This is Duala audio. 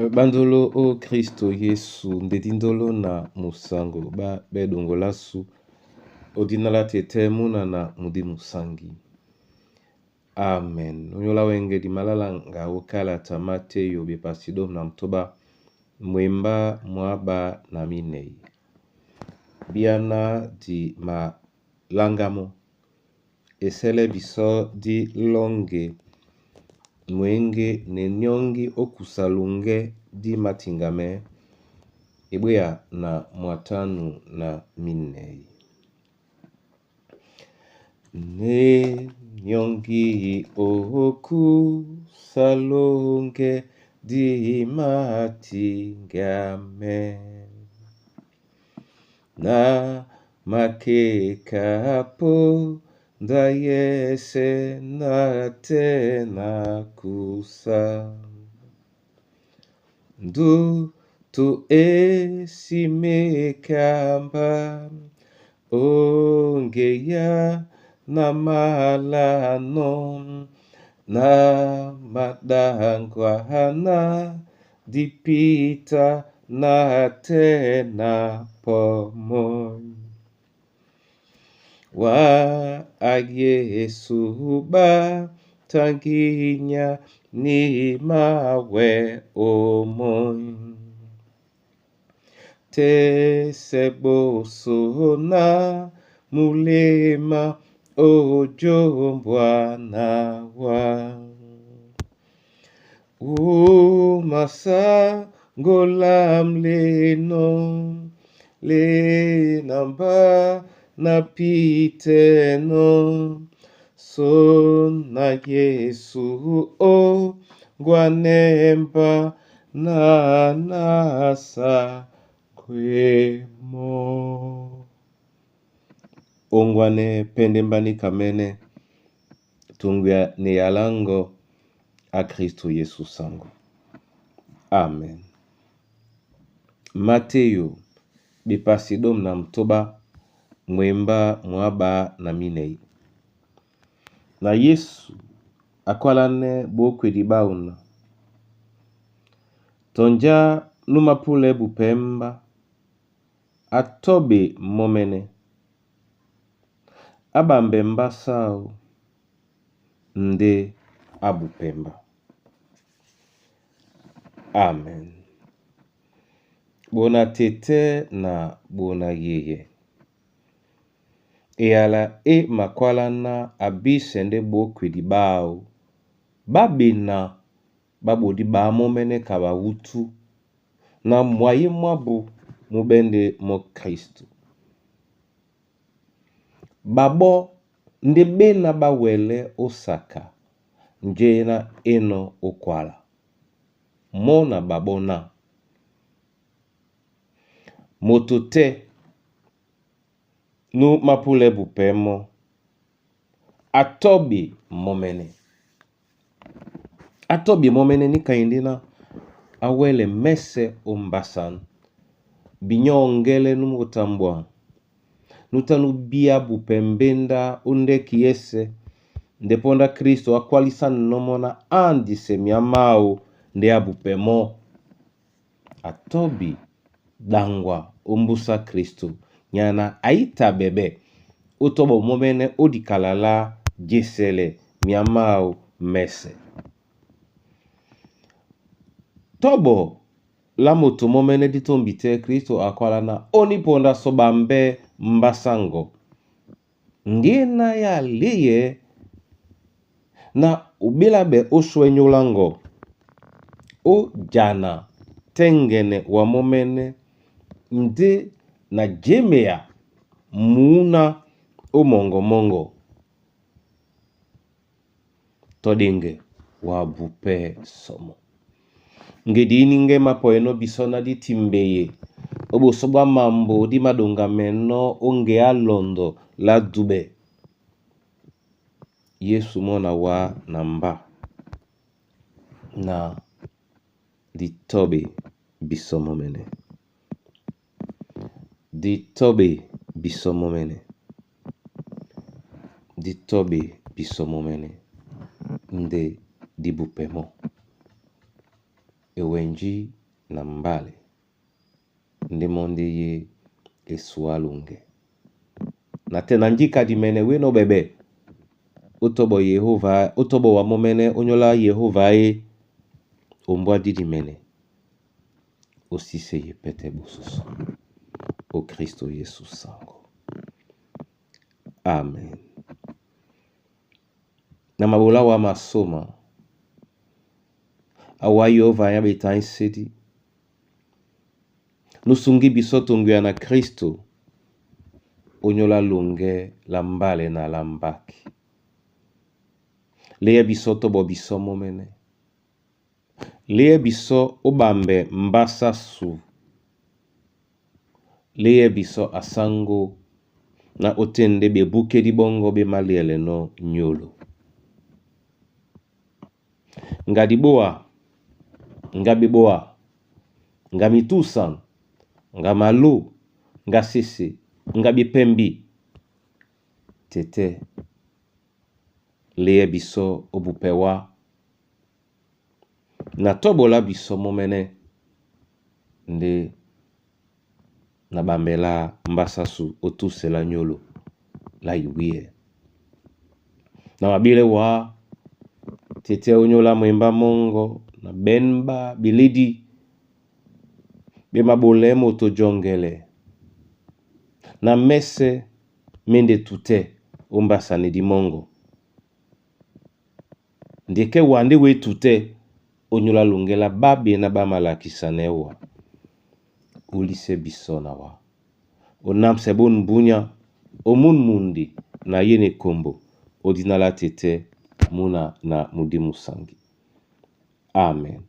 Bandolo o Kristo Yesu ndedi ndolo na musango ba bedongolasu odinala tete muna na mudi musangi. Amen. Onyola wenge di malala nga okalata Mateyo bepasi domu na motoba mwemba mwaba na minei. Biana di malangamo esele biso di longe mwenge ne nyongi okusa lunge di matingame ebweya na mwatanu na minei. Ne nyongi okusa lunge di matingame na makeka po ndayese na tena kusa ndutu esimekamba ongeya na malano na madangwana dipita na tena pomo wa ayesu ba tanginya ni mawe omo te seboso na mulema ojo Bwana wa umasa ngolam leno le namba na piteno so na Yesu o ngwanemba na nasa kwemo. Ongwane pende kamene tungwa ne yalango a Kristo Yesu sango. Amen. Mateyo bepasi domu na motoba mwemba mwaba na minei. Na Yesu akwalane bokwedi bauna. Tonja numapule bupemba atobe momene abambe mbasao nde abupemba. Amen. Bona tete na bona yeye. Eyala e makwalana abise nde bokwedi bao babena babodi bamomene ka bawutu na mwaye mwabu mubende mo Kristo. Babo nde bena bawele osaka njena eno okwala. Mona babona. Moto te nu mapule bupemo atobi momene. Atobi momene ni kaindina awele mese ombasan binyongele numutambwa nutanu bia bupembenda ondeki yese ndeponda Kristo akwalisa nomona andise miamao nde abupemo atobi dangwa ombusa Kristo nyana aita bebe otobo momene odikalala jesele miamao mese. Tobo la moto momene ditombi te Kristo akwalana oniponda sobambe mbasango. Ngena ya leye na ubilabe oswenyolango o jana tengene wa momene nde na jemea muna o mongo todenge wa bupe somo. Ngedi nge mapoeno bisona di timbeye oboso bwa mambo di madonga meno onge alondo la dube. Yesu mona wa na mba na ditobe biso momene. Ditobe biso momene. Ditobe biso momene nde dibupemo. Ewenji na mbálɛ ndé mɔ́ ndé ye esua longe. Na tɛ́ na njíka dimɛnɛ wéná ɓɛɓɛ ó tɔ́bɔ Yehova ó tɔ́bɔ wa mɔ́mɛ́nɛ́ ónyólá Yehova e ombwá dí dimɛnɛ ó sí seye pɛ́tɛ́ ɓosɔsɔ. Ó Kristo Yesu sango. Amen. Na mabola wa masoma awa Yehova ya betainsedi nusungi biso tongo na Kristo onyola longe la mbale na la mbaki. Leya biso tobo biso momene. Leya biso obambe mbasa su. Leya biso asango na otende bebukedi bongo be maliele no nyolo. Ngadi boa, ngabe boa, nga mitusan, nga malu, nga sese, nga bipembi. Tete, leya biso obupewa. Na tobola biso momene nde na bambela mbasasu otusela nyolo la iwie. Na mabile wa tete onyola mwemba mongo na benba bilidi be mabole moto jongele na mese mende tute ombasani di mongo ndeke wande we tute onyola longela babe na bamalakisa na ewa ulise biso na wa onamse bon bunya omun mundi na yene kombo odinala tete muna na mudimu sangi. Amen.